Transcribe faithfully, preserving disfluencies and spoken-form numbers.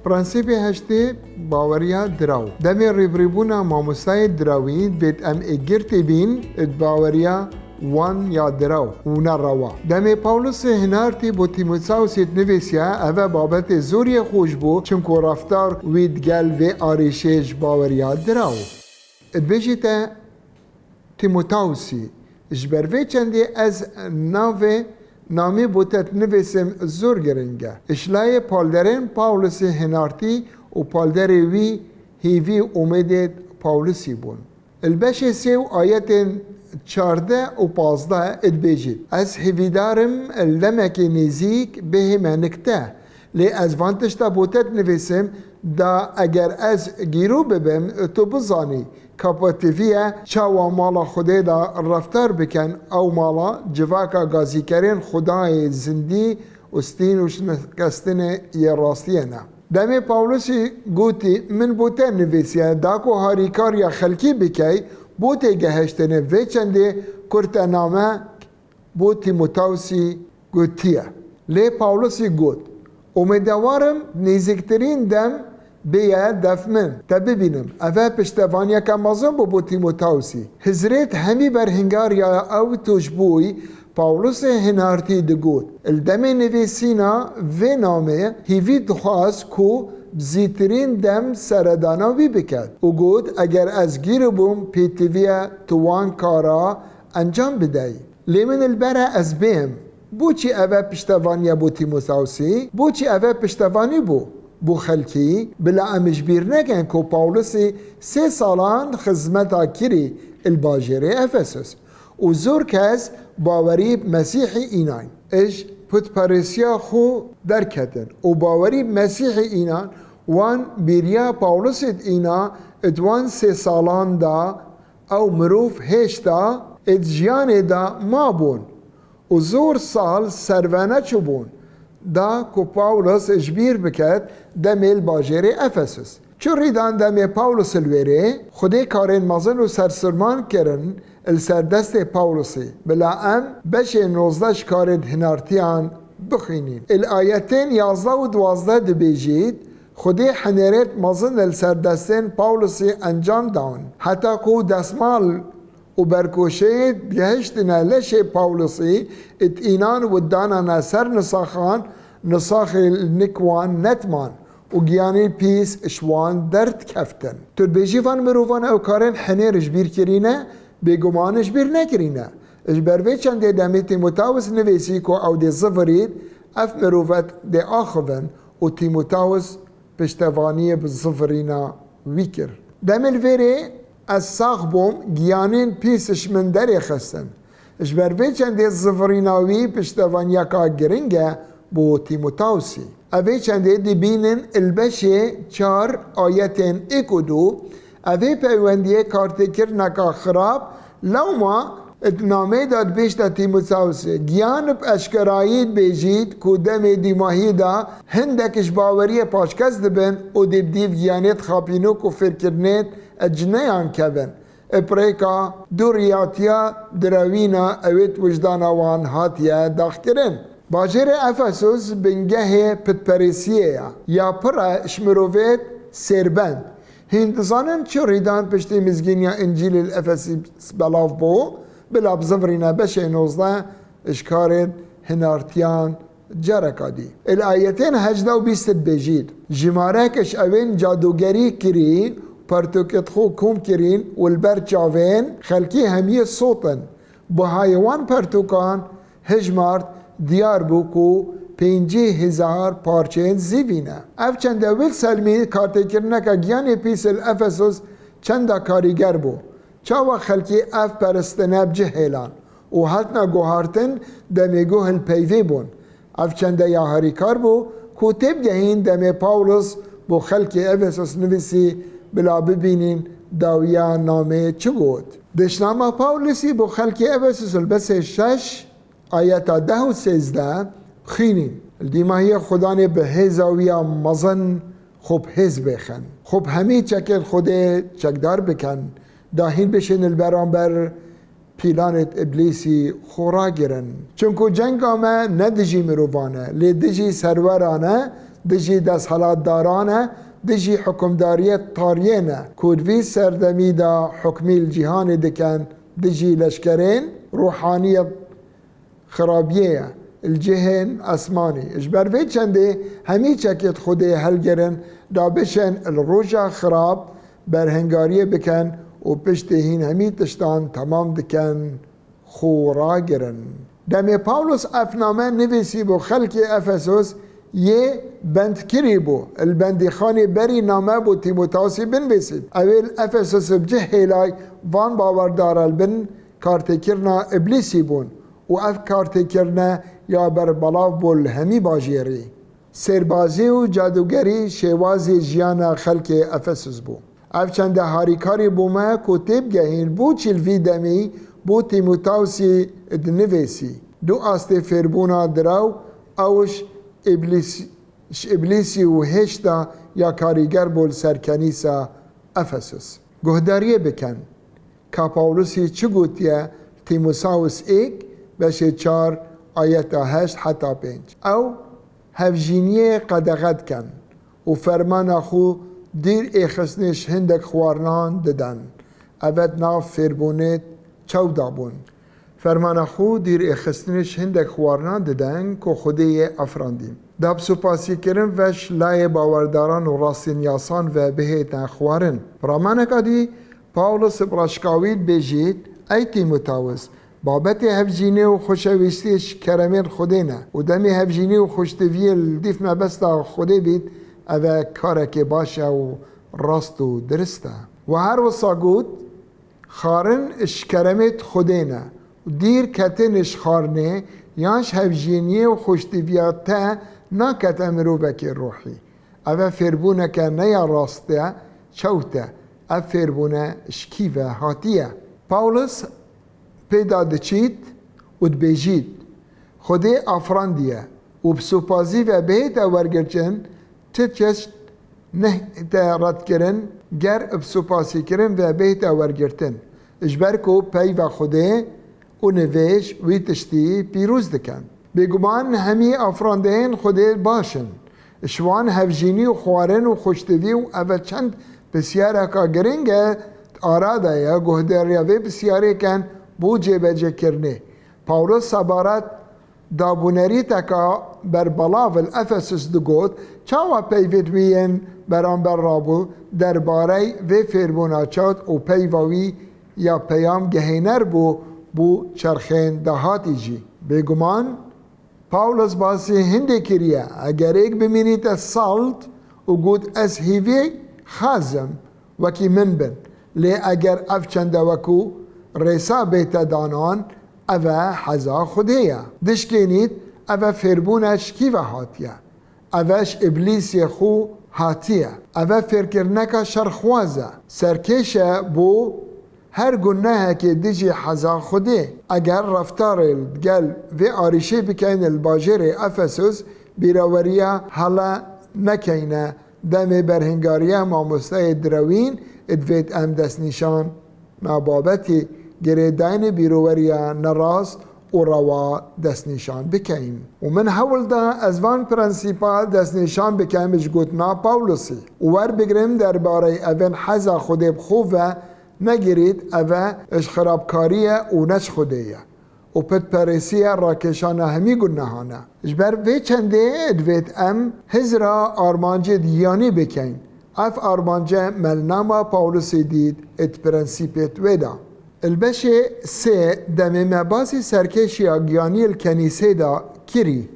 Prensîbê heştê, baweriya diraw. Demê rîvrîbûna mamostayê dirawî divêt em ê girtî bîn di baweriya wan ya diraw û ne rewa. Demê Pawlusê hinartî bo Tîmotawsî dinivîsiya, eve babetê zor yê xweş bû, çimku reftar wî digel vê arîşê ji baweriya diraw. Dibêjîte, Tîmotawsî, ji ber vê çendê ez navê namê bo te dinivîsim zor giring e. Ji layê palderên Pawlusê hinartî û palderê wî hêvî û umêdê Pawlusî bûn. Li beşê sê û ayetên çardeh û pazdeh dibêjît, ez hêvîdar im li demekê nêzîk bihême nik te. Lê ez van tişta bo te dinivîsim, da eger ez gîro bibim, tu bizanî, kapa tiviye çawa mala Xwedê de reftar bikin, ew mala civaka gazîkerên Xwedayê zindî û stîn û şikestinê yê rastiyê ne. Demê Pawlusî gotî, min bo te nivîsiye, da ku harîkariya xelkî bikey, bo têgehiştinê vê çendê kurtename bo Tîmotawsî gotiye. Lê Pawlusî got, umêdewar im nêzîktirîn dem bêye def min, te bibînim. Eve piştevaniyeke mezin bû bo Tîmotawsî. Hizrêt hemî berhingariya ew tûj bûy, Pawlusê hinartî digot, li demê nivîsîna vê namê hêvî dixwast ku bi zîtirîn dem seredana wî biket û got, eger ez gîribûm, pêtiviye tu wan kara encam bidey. Lê min li ber e ez bêm. Boçî eve piştevaniye bo Tîmotawsî? Boçî eve piştevanî bû bo xelkî? Bila em ji bîr nekin ku Pawlusî sê salan xizmeta kirî li bajêrê Efesus û zor kes bawerî bi Mesîhî înayn. Ji putperestiya xwe derketin û bawerî bi Mesîhî înan, wan bêriya Pawlusî dîna, di wan sê salan de ew mirov hêşta di jiyanê de mabûn û zor sal ser ve neçûbûn, da ku Pawlus ji bîr biket demê li bajêrê Efesus. Çi rîdan demê Pawlus li wêrê? Xwedê karên mezin û sersirman kirin li ser destê Pawlusî. Bila em beşê nozdeh ji karên hinartiyan bixwînîn. Li ayetên yazdeh û duwazdeh dibêjît, Xwedê hinêrêt mezin li ser destên Pawlusî encam dan. Heta ku desmal û berkoşeyê gehiştine leşê Pawlusî, it înan û danane ser nisaxan, nisaxê li nik wan nediman û giyanên pîs ji wan derdikeftin. Tu dibêjî van mirovan ew karên hinêr ji bîr kirîne? Bêguman ji bîr nekirîne. Ji ber vê çendê demê Tîmotawis nivîsî ku ew dê zivirît, ev mirovet dê axivin û Tîmotawis piştevaniyê bi zivirîna wî kir. Demê li vêrê ez sax bûm, giyanên pîs ji min derêxistin. Ji ber vê çendê zivirîna wî piştevaniyeka giring e bo Tîmotawsî. Ev ê çendê dibînin li beşê çar ayetên êk û du, ev ê peywendiyê kartêkirineka xirab, lewma di nameyê de dibêjte Tîmotawsê, giyan bi eşkerayî dibêjît ku demê dîmahî de hindek ji baweriyê paşkez dibin û dê bi dîv giyanê dixapînin ku fêrkirinê di cineyan kevin. Bi rêka dûriyatiya direwîna ew ê di wijdana wan hatiye daxkirin. Bajêrê Efesus bingehê putperestiyê ye, ya pir e ji mirovêt sêrbend. Hîn dizanin çi rîdan piştî mizgîniya Încîlê li Efesîs belav bû? Bila bizivirîne beşê nozdeh ji karên hinartiyan careka dî. Li ayetên hejdeh û bîst dibêjît, jimarek ji ewên cadûgerî kirî, pertûkêt xwe kom kirîn û li ber çavên xelkê hemiyê sotin. Bihayê wan pertûkan hijmart, diyar bû ku pêncî hezar parçeyên zîvî ne. Ev çende wê selmî kartêkirineke giyanê pîs li Efesus çenda karîger bû. Çawa xelkê ev peristine bi cih hêlan û hatina guhartin demê ku hilpeyvê bûn. Ev çende ya harîkar bû ku têbigehîn demê Pawlus bo xelkê Efesus nivîsî, bila bibînîn dawiya namê çi got. Dişnama Pawlusî bo xelkê Efesus li besê şeş, ayeta deh û sêzdeh bixwînîn. Li dîmahiyê Xudanê bi hêza wî ya mezin xwe bi hêz bêxin. Xwe bi hemî çekên Xwedê çekdar bikin. Da hîn bişên li beramber pîlanêt Îblîsî xwe ragirin. Çimku cenga me ne dijî mirovan e, lê dijî serweran e, dijî desthilatdaran e, dijî hukimdariyê tariyê ne, ku di vî serdemî de hukmî li cîhanê dikin, dijî leşkerên ruhaniyê xirabiyê ye, li cihên esmanî. Ji ber vê çendê hemî çekêt Xwedê helgirin, da bişên li roja xirab berhengariyê bikin û piştê hîn hemî tiştan temam dikin, xwe ragirin. Demê Pawlos ev name nivîsîbû xelkê Efesos, yê bendkirî bû, li bendîxanê berî name bo Tîmotawsî binivîsît. Ew ê li Efesos bi cih hêlay van bawerdara li bin kartêkirina Îblîsî bûn û ev kartêkirine ya berbelav bû li hemî bajêrî. Sêrbazî û cadûgerî şêwazê jiyana xelkê Efesus bû. Ev çende harîkarî bo me ku têbigehîn bo çi li vî demî bo Tîmotawsî dinivêsî. Du astê fêrbûna direw ew ji Îblîs-, ji Îblîsî û hêşta ya karîger bû li ser kenîsa Efesus. Guhdariyê bikin. Ka Pawlusî çi gotiye Tîmosaus êk, beşê çar, ayeta heşt heta pênc. Ew hevjîniyê qedexe dikin û fermana xwe dûr ê xistinê ji hindek xwarinan didin. Ev di nav fêrbûnê çew de bûn. Fermana xwe dûr ê xistinê ji hindek xwarinan didin ku Xwedê yê afirandî. Da bi supasîkirin ve ji layê bawerdaran û rastînyasan ve bihête xwarin. Bi ramaneka dî Pawlos bi raşkawî dibêjît, ey Tîmotawis, babetê hevjînê û xweşewîstiyê ji keremên Xwedê ne û demê hevjînî û xweştiviyê li dîf mebesta Xwedê bît, ev e karekê baş e û rast û dirist e. We her wisa got, Xwarin ji keremê Xwedê ne û dûr ketin ji xwarinê yan ji hevjîniyê û xweştiviya te nakete mirovekê ruhî. Ev e fêrbûneke ne ya rast e, çewt e. Ev fêrbûne ji kî ve hatiye? Pawlos pê de diçît û dibêjît, Xwedê afirandiye û bi supasî ve bihête wergirtin, ti çeşt nehête redkirin, ger bi supasîkirin ve bihête wergirtin, ji ber ku peyva Xwedê û nivêj wî tiştî pîroz dikin. Bêguman hemî afirandeyên Xwedê baş in. Ji wan hevjînî û xwarin û xweştivî û ev e çend pisyareka giring e di ara de ye, guhdariya vê pisyarê ken bo cêbecêkirinê. Pawlos sebaret dabûnerîteka berbelav li Efesus digot, çawa peyvên wî yên beramber rabû derbarey vê fêrbûna çewt û peyva wî ya peyam gehêner bû bo çerxên dahatî jî. Bêguman Pawlos basî hindê kiriye, eger êk bimînîte salt û got, ez hîvî xwazim wekî min bin. Lê eger ev çende wekû rêsa bête danan, ev e heza Xwedê ye. Dişkênît, ev e fêrbûne ji kî ve hatiye? Ev e ji Îblîsê xwe hatiye. Ev e fêrkirineka şerxwaz e. Serkêş e bo her gunehekê dijî heza Xwedê. Eger reftarê li gel vê arîşê bikeyn li bajêrê Efesus, bîraweriya hela nekeyne, demê berhingariya mamosteyê direwîn, divêt em destnîşana babetî girêdayînê bîraweriya nerast û rewa destnîşan bikeyn. Û min hewl da ez van prensîpa destnîşan bikem ji gotina Pawlosî û werbigirim derbarey evên heza Xwedê bi xwe ve negirît, ev e ji xirabkarî ye û ne ji Xwedê ye. Û pitperêsî ye rakêşana hemî gunehan e. Ji ber vê çendê divêt em hizra armancê giyanî bikeyn. Ev armance me li nama Pawlosê dît ê di prensîpêt wê de. Li beşê sê demê me basî serkêşiya giyanî li kenîsê de kirî.